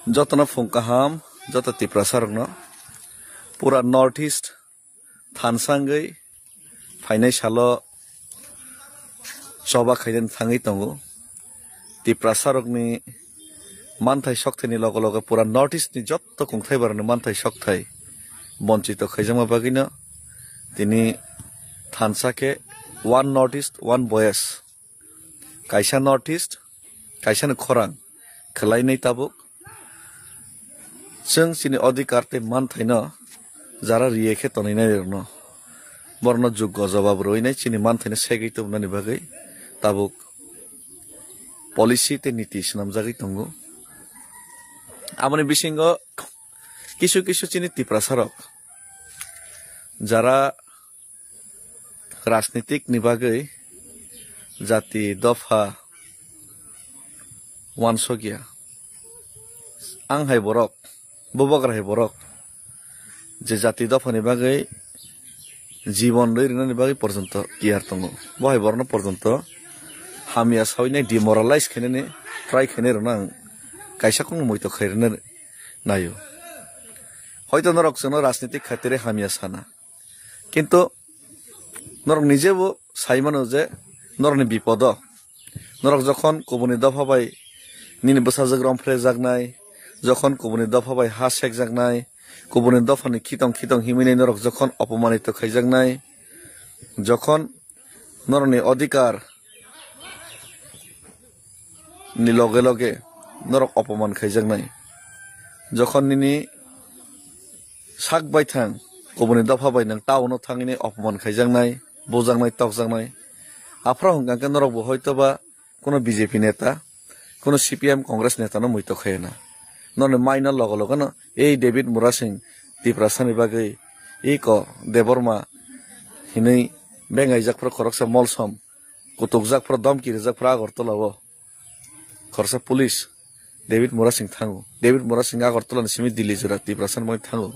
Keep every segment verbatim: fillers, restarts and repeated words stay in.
Jotono phung kaham, joto Tiprasa rokno pura North East thansa wngwi phainai salo choba khainani thangwi tongo. Tiprasa rokni manthai sokthai ni loge loge pura North East ni jotto kungthai barani manthai sokthai bonchito khaijakma bagwino tini thansa khe one North East, one voice. Kaisa North East, kaisa ni khorang khwlainai tabuk. Chwng chini odhikar tei manthaino jara riye khe tonwi nai rokno, borokno juggo jawab rwinai chini manthaino segwi tubunani bagwi tabuk policy tei niti swnamjagwi tongo. Aboni bisingo kisu kisu chini Tiprasa rok jara rajnitik ni bagwi jati dopha wansokya. Ang hai borok, bubagra hai borok je jati dopha ni bagwi jibon rwi rwnani bagwi porjonto tiyar tongo. Bo hai borokno porjonto hamya sawi nai, demoralize khainani try khainai rokno ang kaisa kung moito khai rwna naio. Hoito norok chwngno rajnitik khaitire hamya sana. Kintu norok nije bo sai mano je norokni bipodo. Norok jokhon kubuni dopha bai nini bwsajwk romphrejaknai, jokhon kubuni dopha bai ha sekjaknai, kubuni dophani khitong khitong himwi nai norok jokhon opomanito khaijaknai, jokhon norokni odhikar ni loge loge norok opoman khaijaknai. Jokhon nini sak baithang kubuni dopha bai nwng town o thangwi opoman khaijaknai, bujaknai, tokjaknai. Aphro hwnkha khe norok bo hoito ba kuno B J P neta, kuno C P M Congress neta no muitok khaiya na. Norokni mai no logo logo no ei David Murasing Tiprasa ni bagwi iko Debbarma hinwi bengaijak phro khoroksa molsom kutukjak phro domki rijak phro Agartala o. Khoroksa police David Murasing thango. David Murasing Agartala ni simi Delhi jora Tiprasa ni bagwi thango.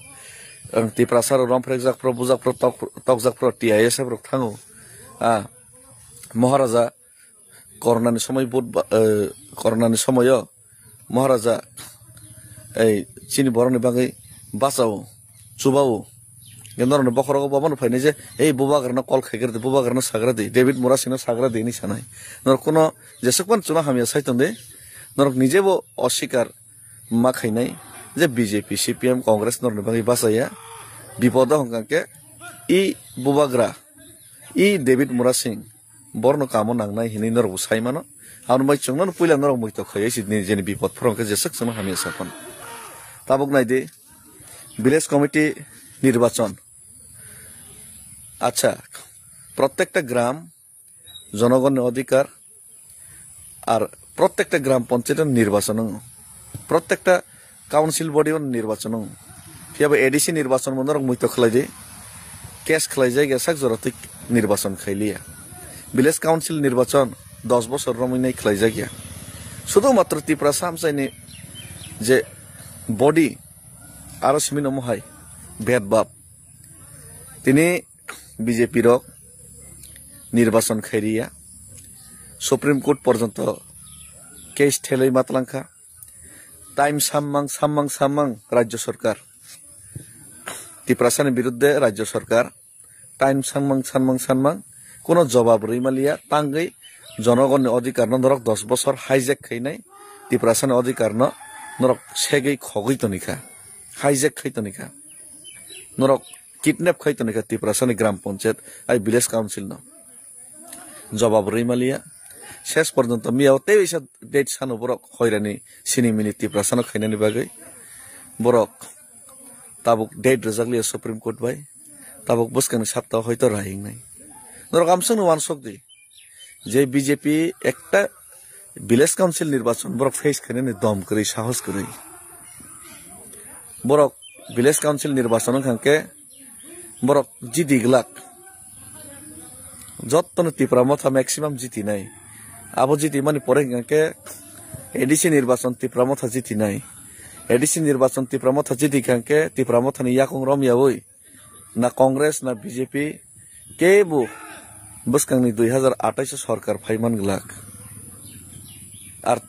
Ang Tiprasa rok romphrekjak phro, bujak phro, tok-, tokjak phro T I S F rok thango. Ah, Maharaja Corona ni somoi vote ba-, eh, Corona ni somoio Maharaja ei chini borokni bagwi bachao, chubao. Norokni bokhorogo bobono phainai je, "Ei bubagrano call khaigra di, bubagrano sagra di, David Murasingno sagra di," hinwi sanai. Norok kuno jeswk phano chwngno hamya sai tong di, norok nije bo osikar ma khainai je B J P, C P M, Congress norokni bagwi bachaya. Bipodo hwnkha khe i bubagra, i David Murasing, borno kamo nangnai hinwi norok bo sai mano. Aboni bai chwngno puila norok muitok khaiwi si nini jeni bipod phoro hwnkhe jeswk chwngno hamya sa phano. Tabuk nai di, village committee nirbachon. Acha, prottekta gram jonogonni odhikar, ar prottekta gram panchayat nirbachon wngo. Prottekta council body o nirbachon wngo. Phiya bo A D C nirbachon bo norok muitok khlai di. Case khlai jak ya sak jora twi nirbachon khai liya. Village council nirbachon dos bosor romwi nai khlai jak ya. Sudu matro Tiprasa amchaini je body aro simi no mohai bed bab. Tini B J P rok nirbachon khai riya. Supreme Court porjonto case thelwi ma twlang kha. Time sammang, sammang, sammang Rajya Sarkar. Tiprasani birudde Rajya Sarkar. Time sammang, sammang, sammang. Kuno jobab rwi maliya, tangwi jonogonni odhikarno norok dos bosor hijack khainai. Tiprasani odhikarno norok segwi khogwi tonikha. Hijack khai tonikha. Norok kidnap khai tonikha Tiprasani gram panchayat, ai village council no. Jobab rwi maliya. Ses porjonto miyao tei waisa date sano borok hoirani sini mini Tiprasano khainani bagwi. Borok tabuk date rwjak liya Supreme Court bai. Tabuk bwskangni saptao hoito rai wngnai. Norok amsongno uansuk di. Je B J P ekta village council nirbachon borok face khainani dom kwrwi, sahos kwrwi. Borok village council nirbachon wngkha khe borok jidi glak. Jottono Tipra Motha maximum jitinai. Abo jitimani pore hwnkha khe A D C nirbachon Tipra Motha jitinai. A D C nirbachon Tipra Motha jiti kha khe Tipra Mothani yakung romyaui na Congress na B J P kebo bwskangni dui hazar atais o sorkar phaiman glak. Ar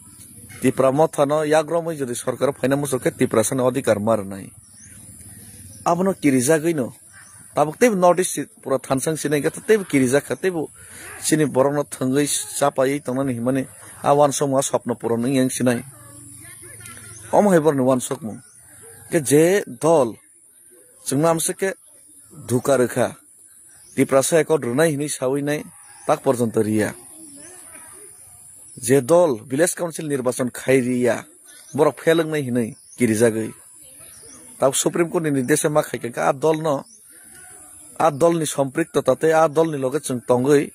Tipra Motha no yagromwi jodi sorkar phaina muchuk khe Tiprasa ni odhikar ma rwnai. Abono kirijagwi no tabuk teibo North East pura thansang sinai khe teibo kirijak kha, teibo chini borok no thwngwi chapaiwi tongnani hinmani a uansukmung a swpno puron wng yang sinai. Omo hai borokni uansukmung. Khe je dol chwngno amswk khe dhuka rwkha, Tiprasa accord rwnai hinwi sawi nai tak porjonto riya. Je dol village council nirbachon khai riya, borok fail wngnai hinwi kirijagwi. Tabuk Supreme Court ni nirdesha ma khai kha, a dol no, a dol ni sompriktota tei a dol ni loge chwng tongwi,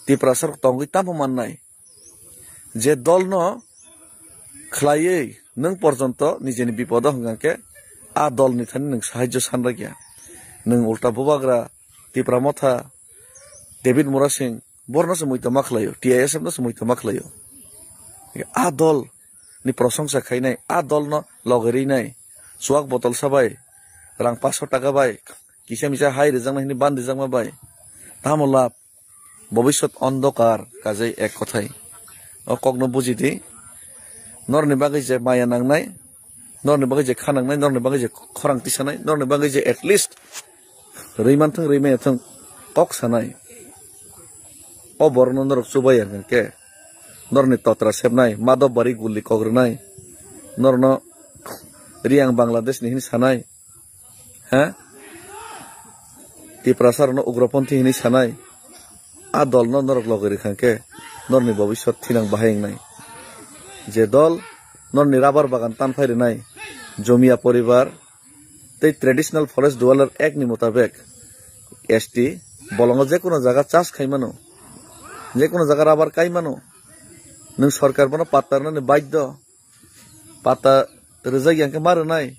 Tiprasa rok tongwi tamo mannai. Je dol no khlaiwi nwng porjonto nijeni bipodo hwnkha khe a dol ni thani nwng sahajjo sanrwkya. Nwng ulta bubagra Tipra Motha, David Murasing, borno se muitu ma khlaio, T I S F no se muitu ma khlaio. A dol ni prosongsa khainai, a dol no loge rinai, chuak botol sa bai, rang paanch sho taka bai, kisa misa hai rijaknai hwnwi ban rijakma bai, tamo lab? Bobiswt ondokar kajai ek kothai. O kokno buji di. Norni bagwi je maya nangnai, norni bagwi je kha nangnai, norni bagwi je khorang tisanai, norni bagwi je at least rwi manthung, rwi maya thung kok sanai. O borokno norok chubai ya hwnkhe, norni totra sepnai, Madhop Bari gulli kok rwnai, norno Riyang Bangladesh ni hini sanai, ha? Tiprasa rokno ugroponthi hini sanai, a dol no norok logi rikha khe norni bobiswt thinang bahai wngnai. Je dol norni rubber bagan tanphai rwnai, Jomia poribar, tei Traditional Forest Dweller Act ni mutabek S T bolongo je kono jaga chas khai mano, je kono jaga rubber kai mano, nwng sorkar bono patta rwnani baidhyo, patta rwjak yang khe ma rwnai,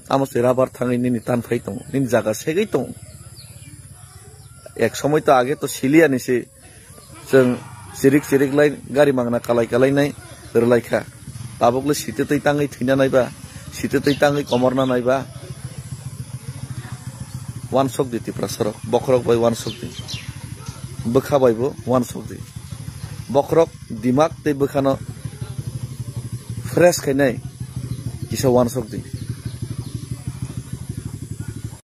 amo se rubber thangwi nini tan phai tongo, nini jaga segwi tongo. Ek somoi to age to siliya ni se chwng chirik chirik lai gari mangna kalai kalai nai rwlai kha. Tabuk le site twi tangwi thwina naiba, site twi tangwi komorna naiba. Uansuk di Tiprasa rok, bokhorok bai uansuk di, bwkha bai bo uansuk di. Bokhorok dimak tei bwkhano fresh khainai kisa uansuk di.